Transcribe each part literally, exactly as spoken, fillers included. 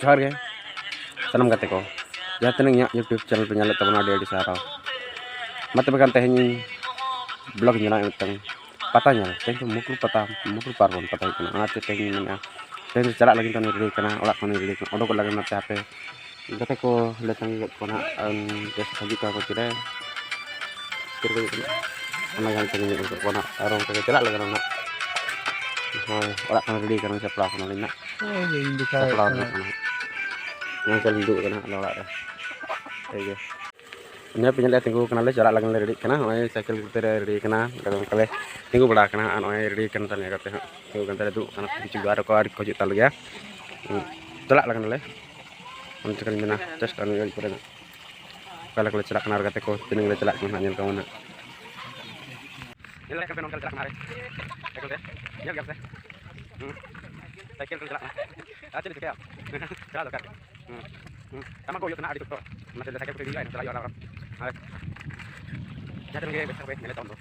ᱡᱚᱦᱟᱨ ᱜᱮ ᱥᱟᱱᱟᱢ ᱜᱟᱛᱮ ᱠᱚ, ᱡᱟᱦᱟᱸ ᱛᱤᱱᱟᱹᱜ ᱤᱧᱟᱹᱜ YouTube channel ᱯᱮ ᱧᱮᱞᱮᱫ ᱛᱟᱵᱚᱱᱟ, ᱟᱹᱰᱤ ᱟᱹᱰᱤ ᱥᱟᱨᱦᱟᱣ᱾ ᱢᱟ ᱛᱚᱵᱮ ᱠᱷᱟᱱ ᱛᱮᱦᱮᱧ ᱤᱧ vlog ᱤᱧ ᱵᱮᱱᱟᱣᱮᱫ ᱢᱤᱫᱴᱟᱝ ᱯᱟᱛᱟ ᱧᱮᱞ᱾ ᱛᱮᱦᱮᱧ ᱫᱚ ᱢᱩᱠᱩᱞ ᱯᱟᱛᱟ, ᱢᱩᱠᱩᱞ ᱯᱟᱨᱵᱚᱱ ᱯᱟᱛᱟ ᱦᱩᱭᱩᱜ ᱠᱟᱱᱟ, ᱚᱱᱟᱛᱮ ᱛᱮᱦᱮᱧ ᱤᱧ ᱢᱮᱱᱮᱫᱼᱟ ᱛᱮᱦᱮᱧ ᱫᱚ ᱪᱟᱞᱟᱜ ᱞᱟᱹᱜᱤᱫ ᱛᱮ ᱨᱮᱰᱤ ᱠᱟᱱᱟ, ᱚᱲᱟᱜ ᱠᱷᱚᱱᱤᱧ ᱨᱮᱰᱤ ᱠᱟᱱᱟ, ᱚᱰᱚᱠᱚᱜ ᱞᱟᱹᱜᱤᱫ ᱱᱚᱛᱮ ᱦᱟᱯᱮ ᱜᱟᱛᱮ ᱠᱚ ᱞᱮ ᱛᱟᱺᱜᱤ ᱠᱟᱜ ᱠᱚᱣᱟ ᱱᱟᱦᱟᱜ, ᱟᱨ ᱡᱟᱹᱥᱛᱤ ᱦᱤᱡᱩᱜ ᱠᱟᱱᱟ ᱠᱚ ᱛᱤᱨᱮ, ᱛᱤᱨᱮ ᱠᱚ ᱦᱤᱡᱩᱜ ᱠᱟᱱᱟ, ᱚᱱᱟ ᱜᱮ ᱦᱟᱱᱛᱮ ᱧᱮᱞ ᱠᱟᱜ ᱠᱚᱣᱟ ᱱᱟᱦᱟᱜ, ᱟᱨ ᱚᱱᱠᱟ ᱜᱮ ᱪᱟᱞᱟᱜ ᱞᱟᱹᱜᱤᱫ ᱱᱟᱦᱟᱜ᱾ ᱦᱳᱭ, ᱚᱲᱟᱜ ᱠᱷᱚᱱ ᱨᱮᱰᱤ ᱠᱟᱱᱟ, ᱥᱟᱯᱲᱟᱣ ᱠᱟᱱᱟᱞᱤᱧ ᱱᱟᱦᱟᱜ, ᱦᱳᱭ, ᱤᱧ ᱫᱮᱠᱷᱟᱣᱮᱫ ᱥᱟᱯᱲᱟᱣ ᱠᱟᱱᱟ᱾ ᱨᱮᱱᱟᱜ ᱠᱟᱱᱟ᱾ ᱱᱚᱝᱠᱟ ᱞᱤᱧ ᱫᱩᱲᱩᱵ ᱠᱟᱱᱟ ᱟᱞᱮ ᱚᱲᱟᱜ ᱨᱮ᱾ ᱴᱷᱤᱠ ᱜᱮᱭᱟ᱾ ᱱᱤᱭᱟᱹ ᱯᱮ ᱧᱮᱞᱮᱫᱼᱟ, ᱛᱤᱸᱜᱩ ᱠᱟᱱᱟᱞᱮ, ᱪᱟᱞᱟᱜ ᱞᱟᱹᱜᱤᱫ ᱞᱮ ᱨᱮᱰᱤᱜ ᱠᱟᱱᱟ᱾ ᱱᱚᱜᱼᱚᱭ ᱥᱟᱭᱠᱮᱞ ᱠᱚᱛᱮ ᱞᱮ ᱨᱮᱰᱤ ᱠᱟᱱᱟ, ᱟᱫᱚ ᱚᱱᱠᱟ ᱞᱮ ᱛᱤᱸᱜᱩ ᱵᱟᱲᱟ ᱟᱠᱟᱱᱟ᱾ ᱟᱨ ᱱᱚᱜᱼᱚᱭ ᱨᱮᱰᱤ ᱠᱟᱱ ᱛᱟᱞᱮᱭᱟ ᱜᱟᱛᱮ ᱦᱚᱸ, ᱛᱤᱸᱜᱩ ᱠᱟᱱ ᱛᱟᱞᱮ ᱫᱩᱲᱩᱵ ᱠᱟᱱᱟ, ᱠᱤᱪᱷᱩ ᱟᱨ ᱠᱚ ᱟᱹᱣᱨᱤ ᱠᱚ ᱦᱤᱡᱩᱜ ᱛᱟᱞᱮ ᱜᱮᱭᱟ᱾ ᱦᱩᱸ, ᱪᱟᱞᱟᱜ ᱞᱟᱹᱜᱤᱫ ᱞᱮ, ᱚᱱᱛᱮ ᱠᱷᱚᱱ ᱢᱮᱱᱟ ᱡᱟᱥᱴ ᱟᱨ ᱢᱤᱫ ᱜᱷᱟᱹᱲᱤᱡ ᱯᱚᱨᱮ ᱱᱟᱜ ᱚᱠᱟ ᱞᱮᱠᱟ ᱞᱮ ᱪᱟᱞᱟᱜ ᱠᱟᱱᱟ ᱟᱨ ᱜᱟᱛᱮ ᱠᱚ ᱛᱤᱱᱟᱹᱜ ᱞᱮ ᱪᱟᱞᱟᱜ ᱠᱟᱱᱟ ᱦᱟᱸᱜ, ᱧᱮᱞ ᱠᱚ ᱢᱮ ᱱᱟᱜ᱾ ᱧᱮᱞ ᱫᱟᱲᱮᱭᱟᱜ ᱠᱟᱱ ᱯᱮ, ᱱᱚᱝᱠᱟ ᱞᱮ ᱪᱟᱞᱟᱜ ᱠᱟᱱᱟ ᱨᱮ᱾ ᱥᱟᱭᱠᱮᱞ ᱛᱮ᱾ ᱧᱮᱞ ᱜᱮᱭᱟ ᱯᱮ ᱥᱮ? ᱦᱩᱸ᱾ ᱥᱟᱭᱠᱮᱞ ᱛᱮ ᱪᱟᱞᱟᱜ ᱠᱟᱱᱟ᱾ ᱟᱨ ᱪᱮᱫ ᱞᱮ ᱪᱤᱠᱟᱹᱭᱟ? ᱪᱟᱞᱟᱣ ᱫᱚᱨᱠᱟᱨ ᱜᱮ᱾ ᱦᱩᱸ᱾ ᱦᱩᱸ᱾ ᱴᱟᱢᱟᱠ ᱠᱚ ᱦᱩᱭᱩᱜ ᱠᱟᱱᱟ ᱟᱹᱰᱤ ᱥᱚᱠᱛᱚ᱾ ᱚᱱᱟᱛᱮ ᱥᱟᱭᱠᱮᱞ ᱠᱚ ᱤᱫᱤ ᱦᱩᱭᱩᱜᱼᱟ, ᱮᱱᱠᱷᱟᱱ ᱪᱟᱞᱟᱜ ᱦᱩᱭᱩᱜᱼᱟ ᱟᱨᱟᱢ ᱟᱨᱟᱢ᱾ ᱟᱨ ᱡᱟᱦᱟᱸ ᱛᱤᱱᱟᱹᱜ ᱜᱮ ᱵᱮᱥ ᱛᱟᱠᱚ ᱯᱮ, ᱧᱮᱞ ᱛᱟᱵᱚᱱ ᱫᱚ᱾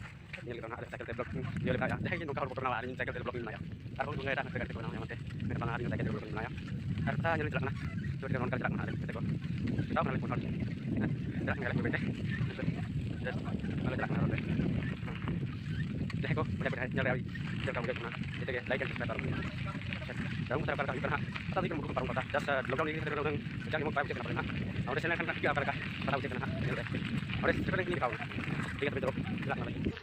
ᱧᱮᱞ ᱠᱮᱫᱟ ᱱᱟᱦᱟᱜ ᱟᱞᱮ ᱥᱟᱭᱠᱮᱞ ᱛᱮ vlog ᱤᱧ ᱧᱮᱞ ᱠᱟᱜᱼᱟ᱾ ᱡᱟᱦᱟᱸᱭ ᱜᱮ ᱱᱚᱝᱠᱟ ᱦᱚᱲ ᱠᱚ ᱯᱟᱴᱟᱣᱟ, ᱟᱨ ᱤᱧ ᱥᱟᱭᱠᱮᱞ ᱛᱮ vlog ᱤᱧ ᱵᱮᱱᱟᱣᱟ᱾ ᱟᱨ ᱦᱚᱲ ᱠᱚ ᱜᱟᱹᱭ ᱮᱴᱟᱜ ᱥᱟᱭᱠᱮᱞ ᱛᱮᱠᱚ ᱵᱮᱱᱟᱣᱟ, ᱚᱱᱟᱛᱮ ᱢᱮᱱ ᱵᱟᱝ, ᱟᱨ ᱤᱧ ᱥᱟᱭᱠᱮᱞ ᱛᱮ vlog ᱤᱧ ᱵᱮᱱᱟᱣᱟ᱾ ᱟᱨ ᱠᱟᱛᱷᱟ ᱧᱮᱞ ᱪᱟᱞᱟᱜ ᱠᱟᱱᱟ, ᱪᱚᱴ ᱨᱮ ᱱᱚᱝᱠᱟ ᱪᱟᱞᱟᱜ ᱠᱟᱱᱟ ᱟᱞᱮ ᱜᱟᱛᱮ ᱠᱚ᱾ ᱪᱟᱞᱟᱜ ᱠᱟᱱᱟ ᱞᱮ ᱯᱩᱱ ᱦᱚᱲ᱾ ᱪᱟᱞᱟᱜ ᱠᱟᱱᱟ ᱞᱮ ᱵᱟᱹᱭ ᱵᱟᱹᱭ ᱛᱮ᱾ ᱟᱞᱮ ᱪᱟᱞᱟᱜ ᱠᱟᱱᱟ ᱱᱚᱛᱮ᱾ ᱡᱟᱦᱟᱸᱭ ᱠᱚ ᱵᱟᱰᱟᱭ ᱵᱟᱰᱟᱭ ᱧᱮᱞ ᱨᱮ ᱟᱹᱰᱤ ᱪᱮᱫ ᱞᱮᱠᱟ ᱵᱩᱡᱷᱟᱹᱜ ᱠᱟᱱᱟ, ᱡᱚᱛᱚ ᱜᱮ like and subscribe ᱛᱟᱵᱚᱱ ᱯᱮ᱾ ᱟᱪᱪᱷᱟ, ᱛᱟᱭᱚᱢ ᱠᱟᱛᱷᱟ ᱚᱠᱟ ᱞᱮᱠᱟ ᱦᱩᱭᱩᱜ ᱠᱟᱱᱟ ᱦᱟᱸᱜ, ᱯᱟᱛᱟ ᱫᱚ ᱦᱩᱭᱩᱜ ᱠᱟᱱᱟ ᱢᱩᱠᱩᱞ ᱯᱟᱨᱚᱢ ᱯᱟᱛᱟ᱾ Just lockdown ᱤᱫᱤ ᱠᱟᱛᱮ ᱡᱟᱸᱠ ᱡᱚᱢᱚᱠ ᱵᱟᱭ ᱵᱩᱡᱷᱟᱹᱜ ᱠᱟᱱᱟ ᱯᱟᱞᱮ ᱦᱟᱸᱜ᱾ ᱚᱸᱰᱮ ᱥᱮᱱ ᱞᱮᱱᱠᱷᱟᱱ ᱴᱷᱤᱠ ᱚᱠᱟ ᱞᱮᱠᱟ ᱯᱟᱛᱟ ᱵᱩᱡᱷᱟᱹᱜ ᱠᱟᱱᱟ ᱦᱟᱸᱜ, ᱧᱮᱞ ᱨᱮ᱾ ᱚᱸᱰᱮ ᱥᱮᱴᱮᱨ ᱞᱮᱱᱠᱷᱟᱱ ᱜᱮ ᱫᱮᱠᱷᱟᱣ ᱟᱵᱚᱱᱟ᱾ ᱴᱷᱤᱠ ᱜᱮᱭᱟ, ᱛᱚᱵᱮ ᱪᱚᱞᱚ, ᱪᱟᱞᱟᱜ ᱠᱟᱱᱟ ᱞᱮ᱾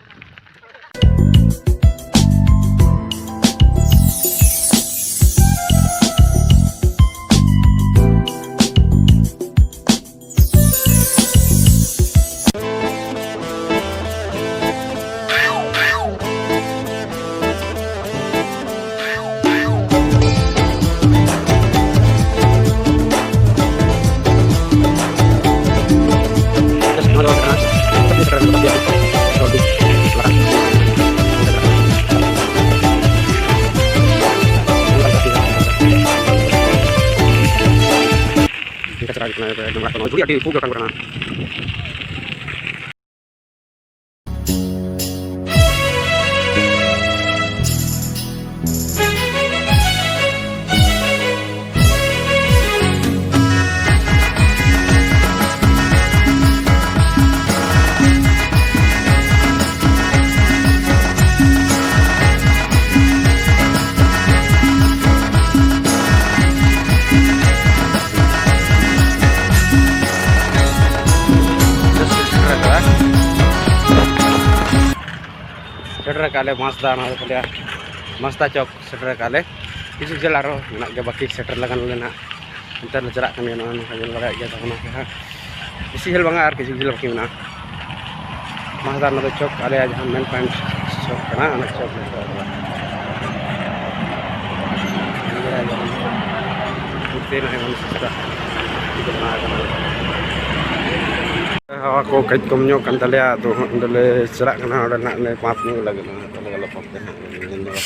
ᱡᱷᱩᱲᱤ ᱟᱹᱰᱤ ᱠᱷᱩᱵ ᱫᱚᱨᱠᱟᱨ ᱠᱟᱱᱟ᱾ ᱟᱞᱮ ᱢᱟᱥᱫᱟ, ᱱᱚᱣᱟ ᱫᱚᱠᱚ ᱞᱟᱹᱭᱟ ᱢᱟᱥᱫᱟ ᱪᱚᱠ ᱥᱮᱴᱮᱨ ᱟᱠᱟᱫ ᱞᱮ᱾ ᱠᱤᱪᱷᱩ ᱡᱷᱟᱹᱞ ᱟᱨᱦᱚᱸ ᱢᱮᱱᱟᱜ ᱜᱮᱭᱟ, ᱵᱟᱹᱠᱤ ᱥᱮᱴᱮᱨ ᱞᱟᱜᱟᱱ ᱞᱮ ᱱᱟᱦᱟᱜ᱾ ᱚᱱᱛᱮ ᱞᱮ ᱪᱟᱞᱟᱜ ᱠᱟᱱ ᱜᱮᱭᱟ, ᱱᱚᱜᱼᱚᱭ ᱱᱚᱝᱠᱟ ᱧᱮᱞ ᱫᱟᱲᱮᱭᱟᱜ ᱜᱮᱭᱟ ᱛᱟᱵᱚᱱᱟ ᱯᱮ ᱦᱟᱸᱜ᱾ ᱵᱮᱥᱤ ᱡᱷᱟᱹᱞ ᱵᱟᱝᱟ, ᱟᱨ ᱠᱤᱪᱷᱩ ᱡᱷᱟᱹᱞ ᱵᱟᱹᱠᱤ ᱢᱮᱱᱟᱜᱼᱟ᱾ ᱢᱟᱥᱫᱟ, ᱱᱚᱣᱟ ᱫᱚ ᱪᱚᱠ, ᱟᱞᱮᱭᱟᱜ ᱡᱟᱦᱟᱸ ᱢᱮᱱ ᱯᱚᱭᱮᱱᱴ ᱪᱚᱠ ᱠᱟᱱᱟ, ᱚᱱᱟ ᱪᱚᱠ ᱞᱮ ᱪᱟᱞᱟᱜ ᱠᱟᱱᱟ᱾ ᱢᱩᱨᱛᱤ ᱱᱚᱜᱼᱚᱭ ᱵᱚᱱ ᱥᱮᱴᱮᱨᱟ᱾ ᱦᱟᱣᱟ ᱠᱚ ᱠᱟᱹᱡ ᱠᱚᱢ ᱧᱚᱜ ᱠᱟᱱ ᱛᱟᱞᱮᱭᱟ, ᱟᱫᱚ ᱦᱟᱸᱜ ᱚᱸᱰᱮ ᱞᱮ ᱪᱟᱞᱟᱜ ᱠᱟᱱᱟ, ᱚᱸᱰᱮ ᱱᱟᱜ ᱞᱮ ᱯᱟᱢᱯ ᱧᱚᱜ ᱞᱟᱹᱜᱤᱫ, ᱚᱱᱟ ᱛᱟᱦᱞᱮ ᱞᱚᱯᱚᱜ ᱛᱮ ᱦᱟᱸᱜ ᱧᱮᱞ ᱧᱚᱜᱟ᱾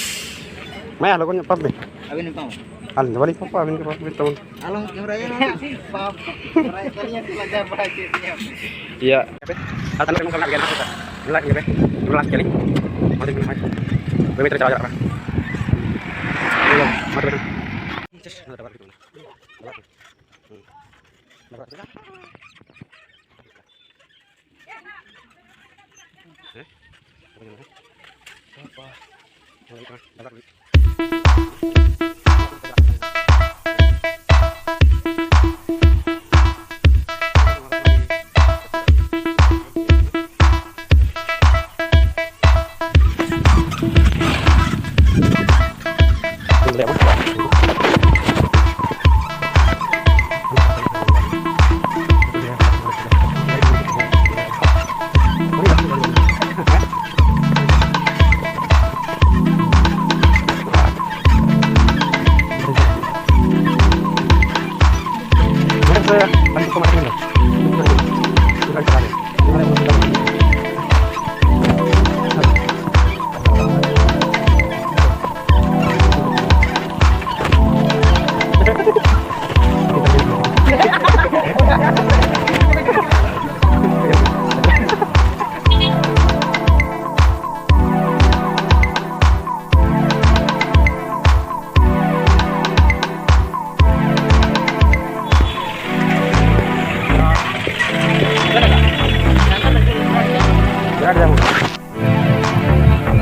ᱢᱟᱭᱟ, ᱞᱚᱜᱚᱱ ᱧᱚᱜ ᱯᱟᱢᱯ ᱢᱮ᱾ ᱟᱹᱵᱤᱱ ᱯᱟᱢᱯ? ᱟᱹᱞᱤᱧ ᱫᱚ ᱵᱟᱹᱞᱤᱧ ᱯᱟᱢᱯᱟ, ᱟᱹᱵᱤᱱ ᱜᱮ ᱯᱟᱢᱯ ᱵᱤᱱ ᱛᱟᱵᱚᱱ᱾ ᱟᱞᱚᱢ ᱠᱮᱢᱮᱨᱟᱭᱟ᱾ ᱯᱟᱢᱯ ᱠᱮᱢᱮᱨᱟᱭᱮᱫ ᱛᱟᱹᱞᱤᱧᱟ ᱥᱮ ᱞᱟᱡᱟᱣ ᱵᱟᱲᱟ ᱦᱚᱪᱚᱭᱮᱫ ᱞᱤᱧᱟ᱾ ᱤᱭᱟᱹ, ᱟᱨ ᱛᱟᱦᱞᱮ ᱱᱚᱝᱠᱟ ᱢᱮᱱᱟᱜ ᱜᱮᱭᱟ, ᱱᱚᱝᱠᱟ ᱞᱟᱜᱟᱜ ᱜᱮᱭᱟ, ᱞᱟᱜᱟᱜ ᱜᱮᱭᱟ᱾ ᱢᱚᱡᱽ ᱜᱮ ᱱᱚᱜᱼᱚᱭ ᱵᱟᱹᱭ ᱵᱟᱹᱭ ᱛᱮ ᱪᱟᱞᱟᱣ ᱪᱟᱞᱟᱜ ᱠᱟᱱᱟ᱾ ᱤᱭᱟᱹ, ᱢᱟ ᱛᱚᱵᱮ ᱠᱷᱟᱱ᱾ ᱦᱮᱸ?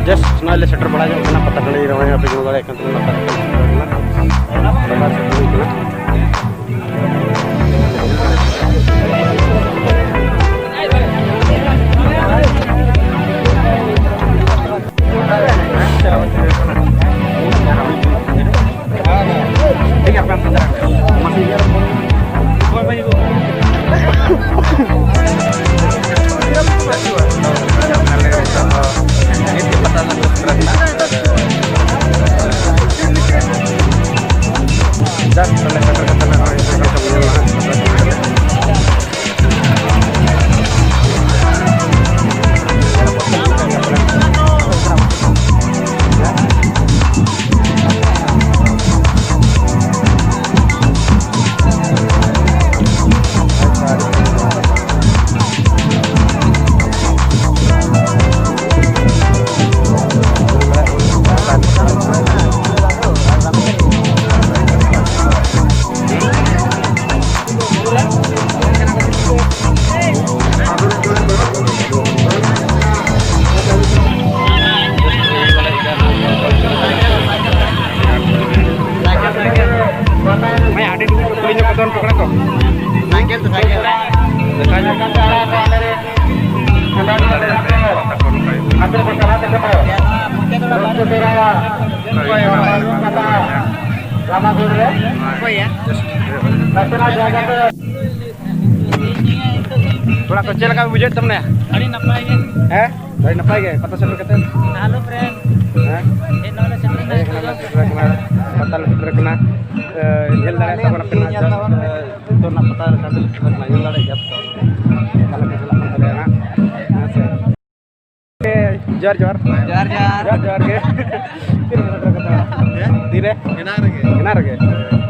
ᱡᱟᱥᱴ ᱱᱚᱜᱼᱚᱭ ᱞᱮ ᱥᱮᱴᱮᱨ ᱵᱟᱲᱟ ᱧᱚᱜ ᱠᱟᱱᱟ ᱯᱟᱛᱟ ᱴᱟᱺᱰᱤ ᱨᱮ, ᱱᱚᱜᱼᱚᱭ ᱟᱯᱮ ᱧᱮᱞ ᱫᱟᱲᱮᱭᱟᱜ ᱠᱟᱱ ᱛᱟᱵᱚᱱᱟ, ᱯᱟᱛᱟ ᱴᱟᱺᱰᱤ ᱥᱮᱴᱮᱨ ᱠᱟᱱᱟ᱾ ᱯᱟᱛᱟ ᱥᱮᱴᱮᱨ ᱦᱩᱭ ᱠᱟᱱᱟ᱾ ᱚᱠᱚᱭᱟ? ᱚᱲᱟᱜ ᱠᱚ ᱪᱮᱫ ᱞᱮᱠᱟ ᱵᱩᱡᱷᱟᱹᱣᱮᱫ ᱛᱟᱵᱚᱱᱟ? ᱟᱹᱰᱤ ᱱᱟᱯᱟᱭ ᱜᱮ᱾ ᱦᱮᱸ? ᱟᱹᱰᱤ ᱱᱟᱯᱟᱭ ᱜᱮ᱾ ᱯᱟᱛᱟ ᱥᱮᱴᱮᱨ ᱠᱟᱛᱮ? ᱟᱞᱚ friend᱾ ᱦᱮᱸ? ᱦᱮᱡ ᱱᱚᱰᱮ ᱥᱮᱴᱮᱨ ᱮᱱᱟ ᱦᱮᱡ ᱱᱤᱛᱚᱜ ᱠᱟᱱᱟ, ᱫᱚ᱾ ᱥᱮᱴᱮᱨ ᱠᱟᱱᱟ᱾ ᱯᱟᱛᱟ ᱞᱮ ᱥᱮᱴᱮᱨ ᱠᱟᱱᱟ᱾ ᱮ, ᱧᱮᱞ ᱫᱟᱲᱮᱭᱟᱜ ᱛᱟᱵᱚᱱᱟ ᱯᱮ ᱱᱟᱜ, just, ᱮ, ᱱᱤᱛᱚᱜ ᱨᱮᱱᱟᱜ ᱯᱟᱛᱟ ᱞᱮᱠᱟ ᱛᱮ ᱥᱮᱴᱮᱨ ᱠᱟᱱᱟ᱾ ᱧᱮᱞ ᱫᱟᱲᱮᱭᱟᱜ ᱜᱮᱭᱟ ᱯᱮ ᱛᱚ᱾ ᱚᱠᱟ ᱞᱮᱠᱟ ᱪᱟᱞᱟᱜ ᱠᱟᱱ ᱛᱟᱞᱮᱭᱟ ᱱᱟᱜ᱾ ᱦᱮᱸ ᱥᱮ? ᱡᱚᱦᱟᱨ, ᱡᱚᱦᱟᱨ᱾ ᱡᱚᱦᱟᱨ, ᱡᱚᱦᱟᱨ᱾ ᱡᱚᱦᱟᱨ, ᱡᱚᱦᱟᱨ ᱜᱮ᱾ ᱛᱤᱨᱮ ᱥᱮᱴᱮᱨ ᱠᱟᱱᱟ? ᱦᱮᱸ? ᱛᱤᱨᱮ? ᱮᱱᱟᱝ ᱨᱮᱜᱮ᱾ ᱮᱱᱟᱝ ᱨᱮᱜᱮ?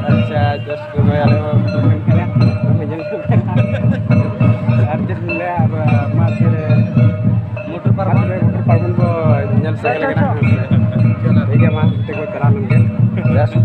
ᱟᱪᱪᱷᱟ, just ᱱᱚᱜᱼᱚᱭ ᱟᱞᱮ ᱦᱚᱸ ᱧᱮᱞ ᱠᱟᱱᱟ᱾ ᱟᱨ ᱪᱮᱫ ᱵᱤᱱ ᱞᱟᱹᱭᱟ, ᱟᱵᱚ ᱢᱟ ᱛᱤᱨᱮ ᱢᱚᱴᱚᱨ ᱯᱟᱨᱚᱢ? ᱢᱟ ᱛᱤᱨᱮ ᱢᱚᱴᱚᱨ ᱯᱟᱨᱚᱢ ᱵᱚ ᱧᱮᱞ ᱥᱮᱫ ᱞᱮ ᱠᱟᱱᱟ᱾ ᱴᱷᱤᱠ ᱜᱮᱭᱟ, ᱢᱟ ᱚᱱᱛᱮ ᱠᱚ ᱪᱟᱞᱟᱣ ᱞᱮᱱ ᱜᱮ᱾ Just